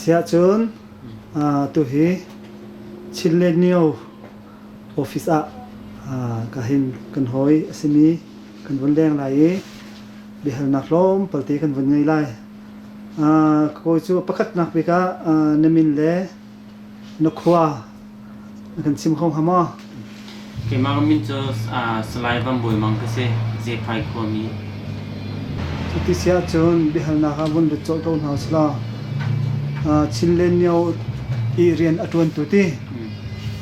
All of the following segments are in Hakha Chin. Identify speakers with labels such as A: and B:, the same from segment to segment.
A: Asiahcun tuhi Chinland Neo office ah ka hin kan hawi a simi kan vun leng lai i biahalnak tlawmpal te kan vun ngei lai. Ka kawi cu pakhatnak bik ah na min le na khua na kan chim kho hnga maw?
B: Keimah ka min cu Salai Van Bawi Mang ka si, Zephai khuami.
A: Cuti si ahcun biahalnak ah vun lut colh ko hna usih law Chinland Neo i rian a ṭuantu ti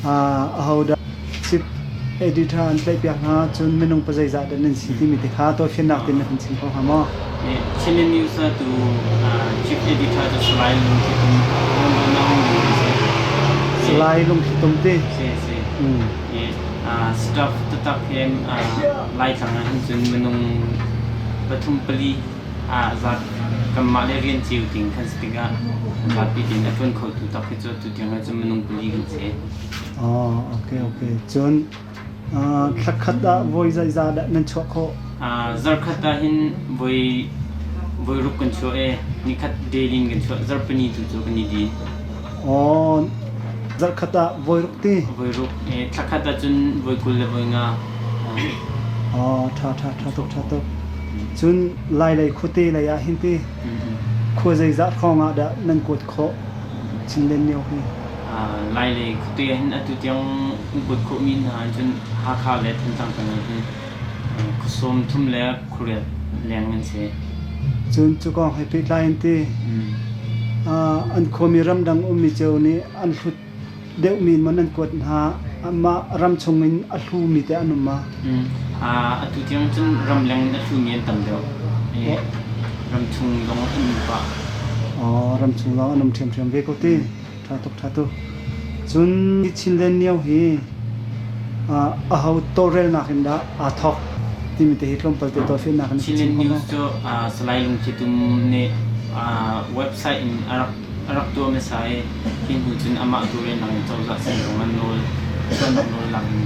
A: ahodah chief editor an tlaihpiak hna cun minung pazeizah dah nan si timi te kha tawifiannak tein na kan chim kho hnga maw?
B: Chinland News ah tu chief editor cu Salai Lungthli Tum
A: Salai Lungthli Tum ti?
B: Si si. Staff taktak he Laitlang ah hin cun minung pathum pali zat kanmah le rian cio ding kan si tikah zapi tein a ṭuan khotu tak hi cu atu tiang ah cun minung pali kan si.
A: Oh, okay, okay. Cun thlakhat ah voi zeizah dah nan chuah khawh?
B: Zarkhat ah hin voi voi ruk kan chuah i nikhat daily in kan chuah. Zarhpini tu cu kan i din.
A: Oh, zarkhat ah voi ruk ti?
B: Voi ruk. Thlakhat ah cun voi 20 le voi nga.
A: Oh, ṭha ṭha ṭha tuk ṭha tuk. Cun Lailei khuate lei ah hin ti khua zeizah hrawng ah dah nan kuat khawh Chinland Neo hi?
B: Lailei khuate ah hin atu tiang kan kuat khawhmi hna ah cun Hakha le Thantlang peng ah hin khuasawm thum le khuariat leng an si.
A: Cun cu kong he pehtlai in ti an khuami ramdang ummi cio nih an hlut deuhmi in maw nan kuat hna mah ram chung in a hlumi te an um ma?
B: Atu tiang cun ramleng in a hlumi an tam deuh. Ram chung zong an um pah.
A: Ram chung lawng an um ṭhiamṭhiam ve ko ti. Ṭha tuk, ṭha tuk. Cun Chinland Neo hi aho tawlrelnak in dah aa thawk timi te hi tlawmpal te tawlfiannak in
B: Chinland News cu Salai Lungthli Tum nih website in a rak a rak tuah hmasa i hi hnu cun amah tawlrelnak in cozah sin zong an nawl chuahnak nawl lak in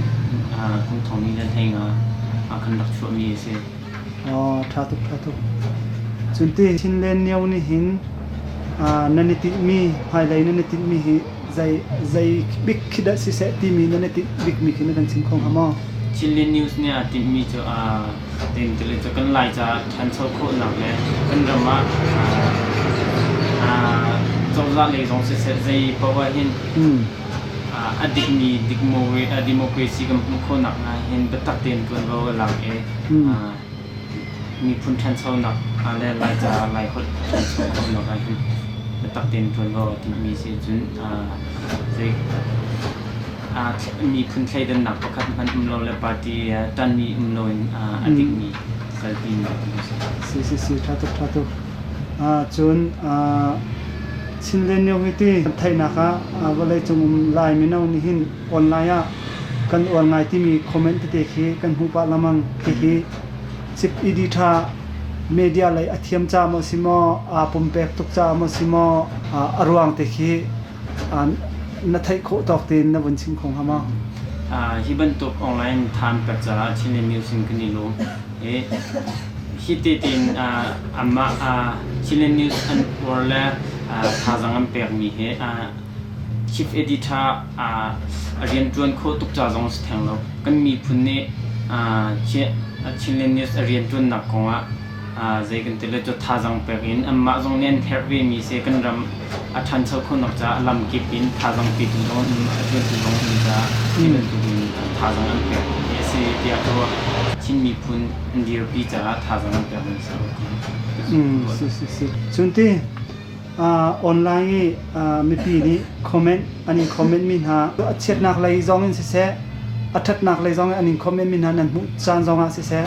B: kum thong ni le hlei nga kan rak chuahmi a si.
A: Ṭha tuk, ṭha tuk. Cun ti Chinland Neo nih hin nan i tinhmi, hmailei nan i tinhmi hi zei zei bik khi dah siseh timi nan i tinh bikmi khi na kan chim kho hnga maw?
B: Chinland News nih aa tinhmi cu tile cu kan Laica ṭhancho khawhnak le kan ram ah cozah lei zong siseh zei paoh ah hin a dikmi democracy kan hmuh khawhnak hnga hin biatak tein ṭuanvo a lak i miphun ṭhanchonak le Laica Laiholh ṭhancho khawhnak ah hin biatak tein ṭuanvo a timhmi si cun zei miphun thleidannak pakhat hmanh um lo le party ṭanmi um loin a dikmi kalpi mi a si.
A: Si si si ṭha tuk ṭha tuk. Cun Chinland Neo hi ti theihnak ah vawleicung um Lai mino nih hin online ah kan uar ngai timi comment tete khi kan hmuh pah lengmang. Hihi chip editor media lei a thiam ca maw si maw, aa pumpek tuk ca maw si maw, a ruang te khi na theih khawh tawk tein na vun chim kho hnga maw?
B: Hi bantuk online than pek caah Chinland News in kan i lawm. Hi tein amah Chinland News an uar le thazaang an pekmi hi Chief Editor a rianṭuan khawh tuk ca zong a si theng lo. Kan miphun nih Chinland News a rianṭuannak kongah zei kan ti le cu thazaang pek in anmah zong nih an herh vemi si kan ram a ṭhancho khawhnak caah lamkip in thazaang petu zong an um a ṭuantu zong an um caah hi bantuk in thazaang an pek hi a si tiah ka ruah. Chin miphun an dirpi caah thazaang an pek mi a si ko.
A: Si si si. Cun ti online i mipi nih comment an in comment mi hna a chiatnak lei zong in siseh a ṭhatnak lei zong in an in comment mi hna nan hmuh caan zong ah siseh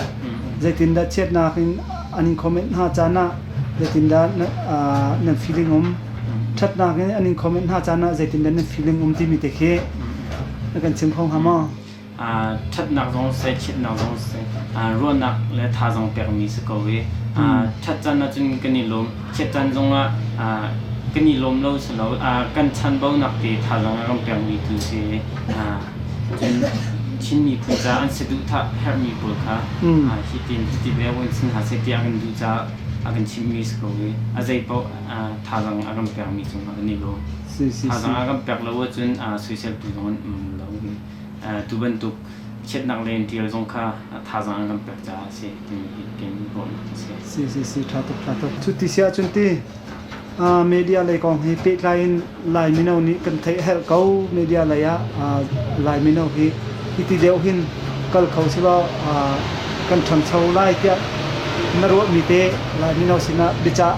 A: zeitindah chiatnak in an in comment hna caan ah zeitindah nan feeling um ṭhatnak in an in comment hna caan ah zeitindah nan feeling um timi te khi na kan chim kho hnga maw?
B: Ṭhatnak zong seh, chiatnak zong seh, ruahnak le thazaang pekmi si ko i ṭhat caan ahcun kan i lawm, chiat caan zongah kan i lawm lo si lo, kan chanbaunak te thazaang a kan pekmi tu si. Cun Chin miphun caah an saduhthah herhmi pawl kha hitin hiti le vun sin hna seh tiah kan duh caah. a kan chimhmi si ko i a zeipaoh thazaang a kan pekmi cungah kan i lawm.
A: Si si si.
B: Thazaang a kan pek lo ahcun soiseltu zong an um lo i tu bantuk chiatnak lei in ṭial zong kha thazaang an kan pek caah a si timi hi keimah ruahnak a si.
A: Si si si ṭha tuk ṭha tuk. Cu ti si ahcun ti media lei kong hi pehtlai in Lai mino nih kan theih a herh ko. Media lei ah Lai mino hi hiti deuh hin kal kho silaw kan ṭhangcho lai tiah na ruahmi te Lai mino sinah biacah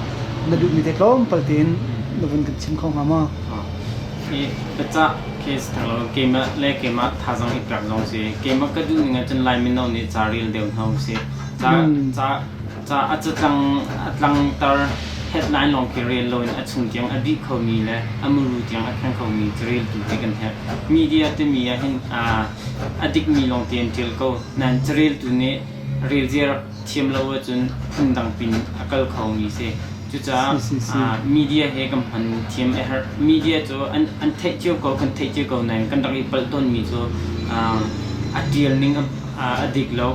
A: na duhmi te tlawmpal tein na vun kan chim kho hnga maw?
B: Hi biacah case theng lo keimah le keimah thazaang i pek zong si. Keimah ka duh ning ahcun Lai mino nih ca rel deuh hna usih. Ca ca ca a catlang a tlangter headline lawng khi rel loin a chung tiang a bih khomi le a muru tiang a kheng khomi careltu ti kan herh. Media timi ah hin a dikmi lawng te an ṭial ko. Nain careltu nih rel zia rak thiam lo ahcun phundang pin a kal khomi si. Cucaah media he kan hman thiam a herh. Media cu an an theih cio ko, kan theih cio ko nain kan rak i palh tawnmi cu a ṭial ning a dik lo.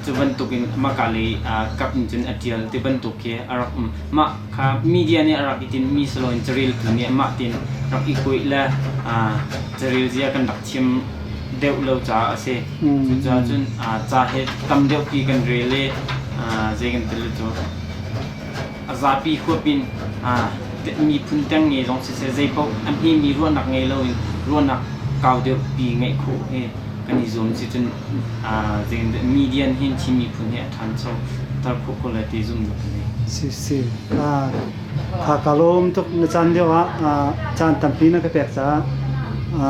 B: Cu bantukin maka lei kap in cun a ṭial ti bantuk khi a rak um. Mah kha media nih a rak i tinhmi si loin careltu nih mah tin rak i kuaih le carel zia kan rak thiam deuh lo caah a si. Cucaah cun ca hi tam deuhpi kan rel i zei kan ti cu a zapi huap in miphun tengnge zong siseh zeipaoh a hmemi ruahnak ngei loin ruahnak kau deuhpi ngeih khawh hi kan i zuam si cun media hin Chin miphun hi a ṭhancho ter khawh ko lai ti zumhnak ka ngei.
A: Si si. Tha ka lawm tuk na caan lio ah caan tampi na ka pek caah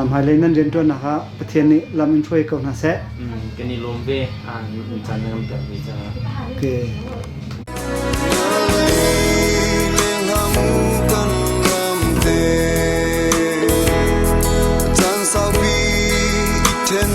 A: hmailei nan rianṭuannak ah Pathian nih lam in hruai ko hna seh.
B: Kan i lawm ve caan na kan pek ve caah.
A: Okay.
C: Caan saupi i ṭhen.